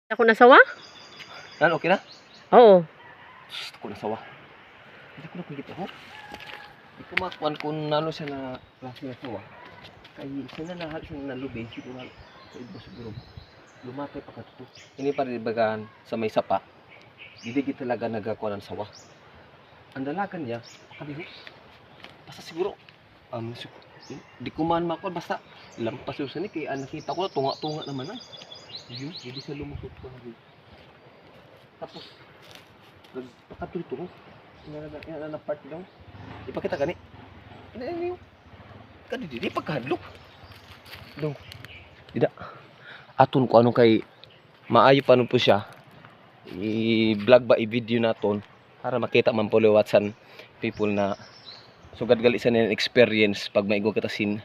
Ako nasawa? Nan, okay na? Oo. Sus, ako nasawa. Hindi ko na kung ako. Hindi ko makuan kung nano siya na klase na sawa. Kay siya na nahal siya na lubi, siguro na sa iba siguro. Lumatay pa katuto. Ini pa rin bagaan sa may sapa. Hindi gid talaga nagakuan ang sawa. Ang dalagan niya, kadiho. Basta siguro, di ko man makuan, basta lampas yun sa ni, kaya nakita ko na, tunga-tunga naman ah. Yun, hindi siya lumusot ko na. Tapos, nagpakatuloy ko. Ina na part daw. Ipakita gani. Ina ina yung kadi di pagkahadlok. Dong. Dida. Aton ko anong kay maayo pa nun po siya. I-vlog ba i-video naton para makita man po liwat san people na sugad gali sa nilang experience pag maigo kita sin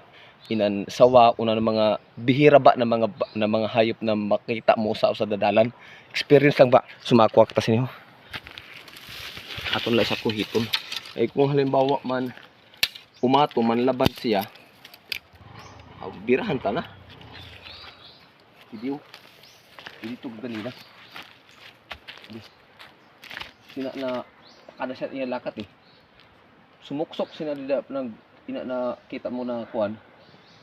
inan sawa una ng mga bihira ba na mga na mga hayop na makita mo sa dadalan, experience lang ba sumakuha kita sinyo aton lang sa kuhiton. Ay kung halimbawa man umato man laban siya, aw, birahan ta na. Hindi oh. Hindi to ganina. Hindi. Sina na kada siya iya lakat eh. Sumuksok sina dida nag ina na kita mo na kuan.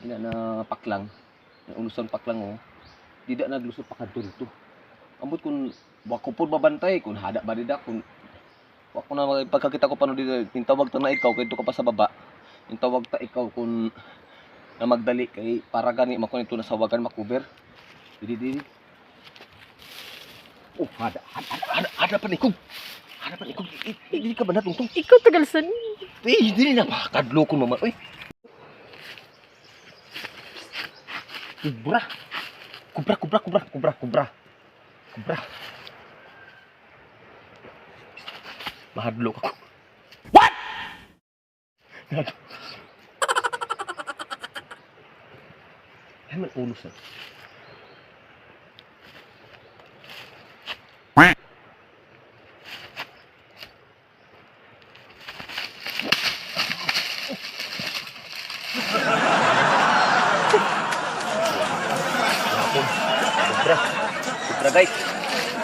Ina na paklang. Na ulusan paklang oh. Dida naglusot pa kadto dito. Ambot kung wako po babantay kung hada ba dida kung wako na pagkakita ko pano dito tawag ta na ikaw kay ka pa sa baba. Tawag ta ikaw kung na magdali kay para gani mako nito nasawagan makuber. Dili dili. Oh, hada hada hada hada pa nikog. Hada pa nikog. Dili ka ba natungtong? Ikaw tagalsan. Eh, dili na pa kadlokon mama. Uy. Kubra. Kubra, kubra, kubra, kubra, kubra. Kubra. Mahadlok ako. What? Ay, man ulos na. Kubra. Kubra, guys.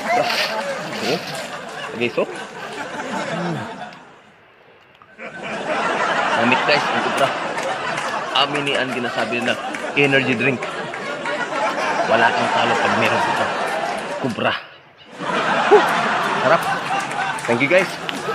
Kubra. Oh. Guys, oh. Namit guys, ang kubra. Amin ni ang ginasabi na energy drink. Wala kang talo pag meron ka. Kubra. Huh. Sarap. Thank you guys.